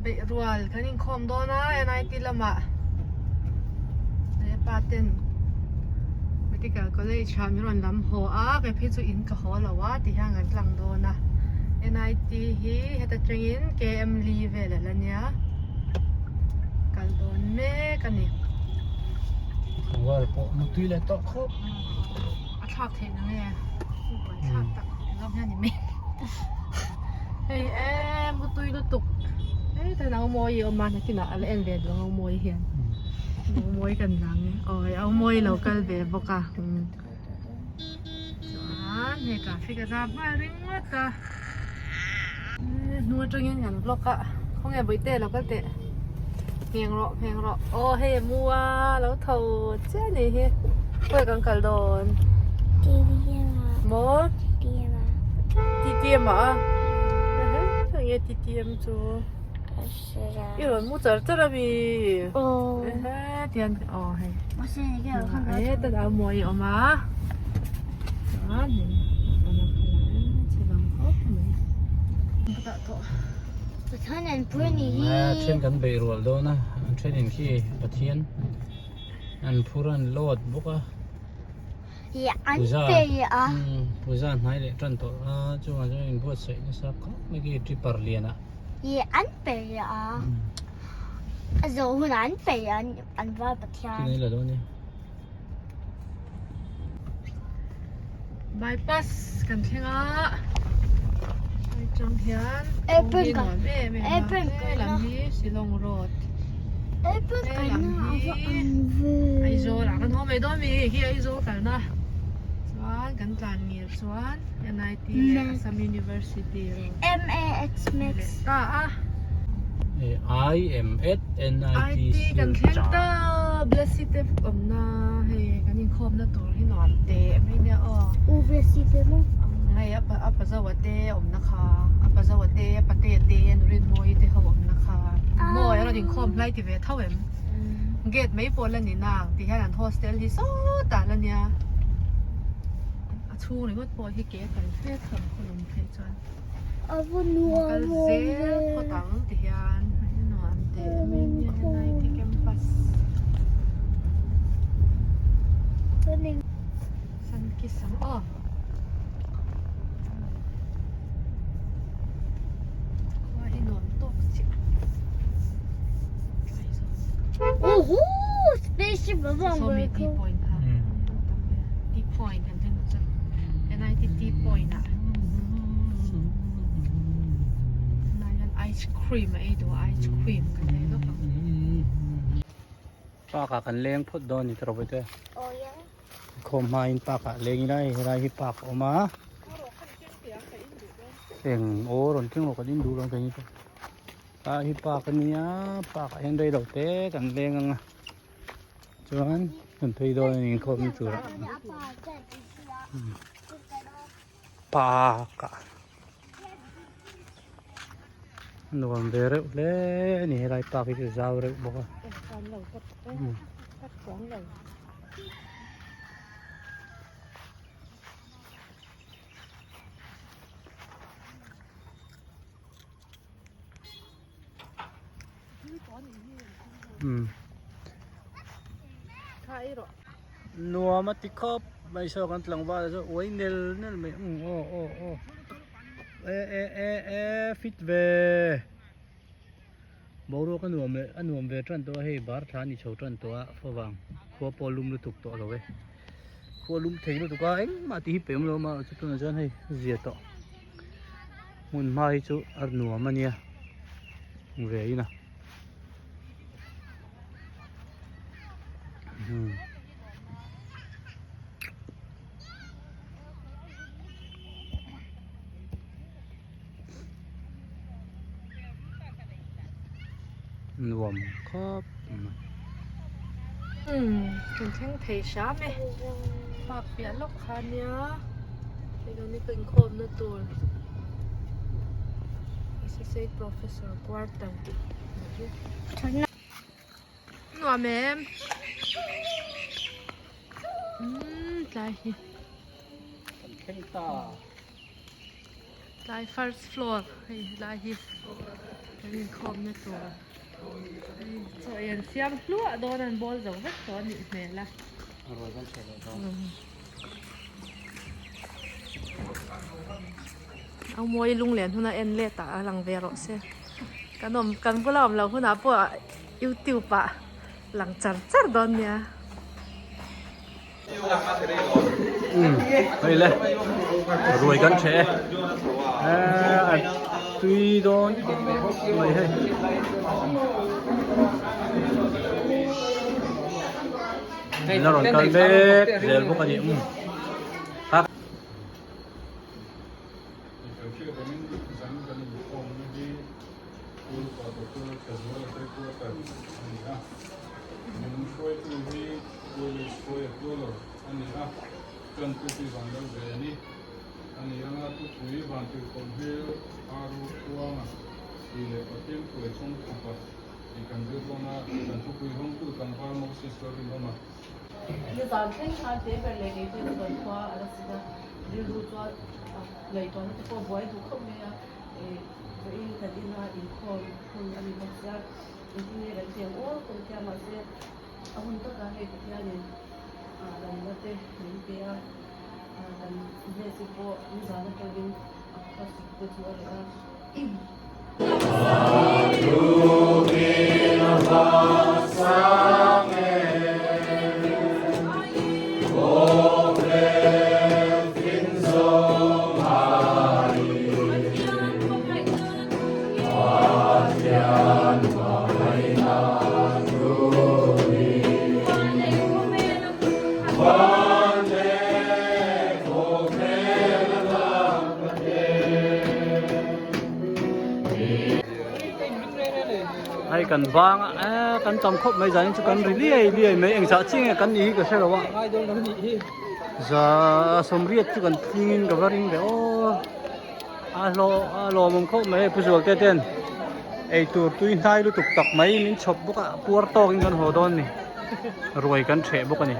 Beih rual kan inkhawm dawn a NIT lamah hepa ten Medical College ah min rawn lam haw a kei phei chu in ka haw lo a ti hian kan tlang dawn a NIT hi heta tangin KM li vel a la nia kal dawn mek a ni. Rual pawh mutui leh tawh khawp. A thlak theih na nge thlak tak zawng hian ni mai. Hei em ka tui lutuk hei ta nau mawi i awm a nakinah a la en ve duh ang au mawi hian au mawi kan dang e awi au mawi lo kal ve bawk a chuan hei traffic a zam nghal ringawt a hnung atangin kan vlog a khawnge bawihte lo kal teh ngheng rawh ngheng rawh aw hei a mu a lo tho chiah a nih hi khawi kan kal dawn maw. TTM ah a enge TTM chu i rawn mu char char a mi tian aw hei e ta dang mawi a awm a chuan hei then kan beih rual dawn a an then in khi Pathian an phur an load bawk a. Puja hnai leh tan tawh a chungah chuan inbuatsaih nasa khawp mai khi tripper lian ah. Khi la dawn nia. Bypass kan thleng a hei tang hian kawng hi nuam em em a helam hi Shillong road helam hi Aizawl ah kan haw mai dawn mi khi Aizawl kalna chuan kan tlan ngir chuan NIT leh Assam University road leh ta a. I M at N I T IT kan thleng ta Blessy te awmna hei kan inkhawmna tur hi nuam teh mai nia aw. U Blessy te maw? Hei a a pazawa te awmna kha a pazawa te a patea te Nurinmawii te ho awmna kha maw a rawn inkhawm hlai ti ve tho em? Gate mai pawh la ni nang ti hian an hostel hi sawtah la nia a chhung ringawt pawh hi ke a kal fe tham khawlum phei chuan. Kal zel phawt ang ti hian nuam teh mai nia NIT campus Sunkist ang aw khua hi nuam tawk chiah Sawmi T point kha T point an tih chu NIT T point ah tunah hian ice cream a ei duh a ice cream kan ei lawk ang. Park ah kan leng phawt dawn a ni tawh bawihte khawm hma in park ah leng ila hei helai hi park a awm a eng aw rawn keng rawh kan in duh lo ang keini pawh ah hi park a nia park ah hian rei lo te kan leng ang a. Chuan kan phei dawn a ni inkhawm na tur ah park ah nuam ve reuh hle a ni helai park hi chu zau reuh bawk a. Nuam a ti khawp mai saw kan tlangval chu uai nel nel mai um aw aw aw e e e e fit ve boruak a nuam leh a nuam ve tan tawh a hei bar thla a ni chho tan tawh a favang khua pawh a lum lutuk tawh lo e khua lum thei lutuk a engmah tih hi pe awm lo a chu tunah chuan hei zia tawh. Hmun hma hi chu a nuam a nia ve in a nuam khawp mai. Umm kan thleng thei hram e park piah lawk kha nia hei kan ni ka inkhawmna tur associate professor quarter tih hi nuam em umm tlai hi kan thleng ta. Tlai first floor hei helai hi kan inkhawmna tur hei chaw ei an siam hluah dawn an bawl zo vek tawh a nih hmel a. Au mawi lunglen huna en let ah a lang ve rawh se kan awm kan bula awm loh hunah pawh youtube ah lang char char dawn nia. Hei le ruai kan ṭheh e a tui dawn mai hei. La rawn kal mek zel bawk a ni um. Nizan thleng khan te ber leh kei pawhin kan khua a la sik a, rilru chuan ngaihtuahna te pawh a buai duh khawp mai a, ih vawiin kan ina inkhawm hun a ni bawk sia, engtin nge kan tih ang aw ka ti a, mahse a hun takah hei Pathianin damna te min pe a, kan Mesi pawh nizan atangin a khawsik te chu a reh a. Hei kan vang a eh kan tam khawp mai zanin chu kan ri liai liai mai engzah chiang nge kan nih hi ka hre lo a za sawmriat chu kan tling in ka va ring ve aw a hlawh a lawmawm khawp mai hei pu zualte ten eitur tui hnai lutuk tak mai min chhawp bawk a puar tawk in kan haw dawn a ni ruai kan ṭheh bawk a ni.